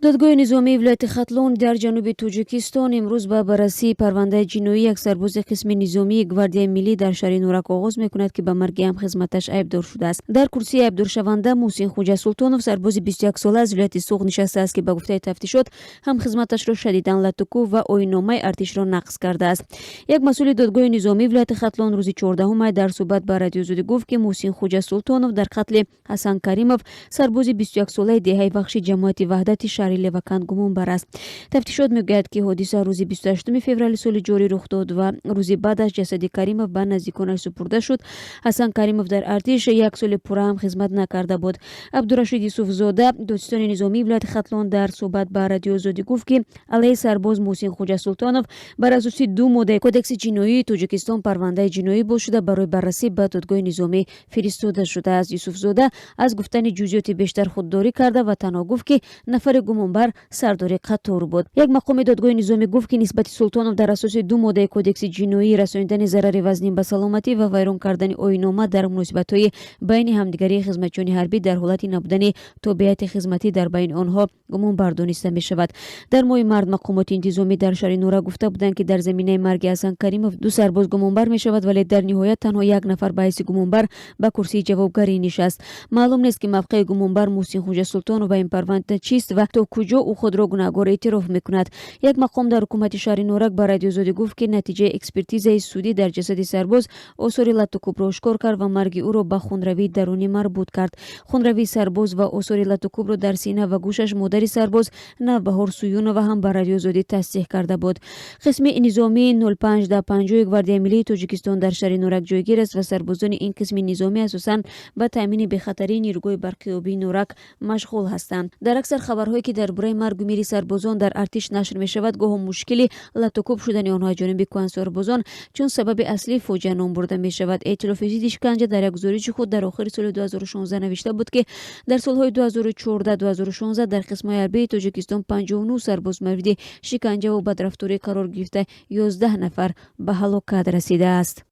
Додгоҳи низомии вилояти Хатлон дар ҷануби Тоҷикистон имрӯз ба баррасии парвандаи ҷиноӣ як сарбози қисми низомии Гвардияи миллӣ дар шаҳри Нурак оғоз мекунад, ки ба марги ҳамхизматаш айбдор шудааст. Дар курсии айбдоршаванда Муҳсин Хуҷа Султонов, сарбози 21-сола аз вилояти Суғд нишастааст, ки ба гуфтаи тафтишот ҳамхизматашро шадидан латтукӯб ва оинномаи артишро нақз кардааст. Як масъули додгоҳи низомии вилояти Хатлон рӯзи 14 май дар суҳбат ба Радиои Озодӣ гуфт, ки Муҳсин Хуҷа Султонов дар қатли Ҳасан Каримов, сарбози 21-солаи деҳаи Вахши ҷамоати Ваҳдати шаҳри Леваканд, гумонбар аст. Тафтишот мегӯяд, ки ҳодиса рӯзи 28 феврали соли ҷорӣ рух дод ва рӯзи баъдаш ҷасади Каримов ба наздиконаш супурда шуд. Ҳасан Каримов дар артиш як соли пурра ҳам хизмат накарда буд. Абдурашид Юсуфзода, додситони низомии вилояти Хатлон, дар суҳбат ба Радиои Озодӣ гуфт, ки алайҳи сарбоз Муҳсин Хуҷа Султонов бар асоси ду моддаи Кодекси ҷиноии Тоҷикистон парвандаи ҷиноӣ боз шуда, барои баррасӣ ба додгоҳи низомӣ фиристода шудааст. Юсуфзода аз гуфтани ҷузъиёти бештар худдорӣ карда ва танҳо гуфт, ки нафари гумонбар сардори қатор буд. Як мақоми додгоҳи низомӣ гуфт, ки нисбати Султонов дар асоси ду моддаи Кодекси ҷиноӣ, расонидани зарари вазнин ба саломатӣ ва вайрон кардани оиннома дар муносибатҳои байни ҳамдигарии хизматчиёни ҳарбӣ дар ҳолати набудани тобеияти хизматӣ дар байни онҳо, гумонбар дониста мешавад. Дар моҳи март мақомоти интизомӣ дар шаҳри Нурак гуфта буданд, ки дар заминаи марги Ҳасан Каримов ду сарбоз гумонбар мешавад, вале дар ниҳоят танҳо як нафар ба ҳайси гумонбар ба курсии ҷавобгарӣ нишаст. Маълум нест, ки мавқеи гумонбар Муҳсин Хуҷа Султонов ба ин парванда чист ва то куҷо ӯ худро гунаҳгор эътироф мекунад. Як мақом дар ҳукумати шаҳри Норак ба Радиои Озодӣ гуфт, ки натиҷаи экспертизаи судӣ дар ҷасади сарбоз осори латтукӯбро ошкор кард ва марги ӯро ба хунравии дарунӣ марбут кард. Хунравии сарбоз ва осори латтукӯбро дар сина ва гӯшаш модари сарбоз Навбаҳор Суюнова ҳам ба Радиои Озодӣ тасдиқ карда буд. Қисми низомии 05 10 50 Гвардияи миллии Тоҷикистон дар шаҳри Норак ҷойгир аст ва сарбозони ин қисми низомӣ асосан ба таъмини бехатарии нерӯгоҳи барқиобии Норак машғул ҳастанд. Дар аксар хабарҳое, ки дар бораи маргу мири сарбозон дар артиш нашр мешавад, гоҳо мушкили латтукӯб шудани онҳо аз ҷониби кӯҳансарбозон чун сабаби аслии фоҷиа ном бурда мешавад. Эътилофи зидди шиканҷа дар як гузориши худ дар охири соли 2016 навишта буд, ки дар солҳои 2014-2016 дар қисмҳои ҳарбии Тоҷикистон 59 сарбоз мавриди шиканҷаву бадрафторӣ қарор гирифта, 11 нафар ба ҳалокат расидааст.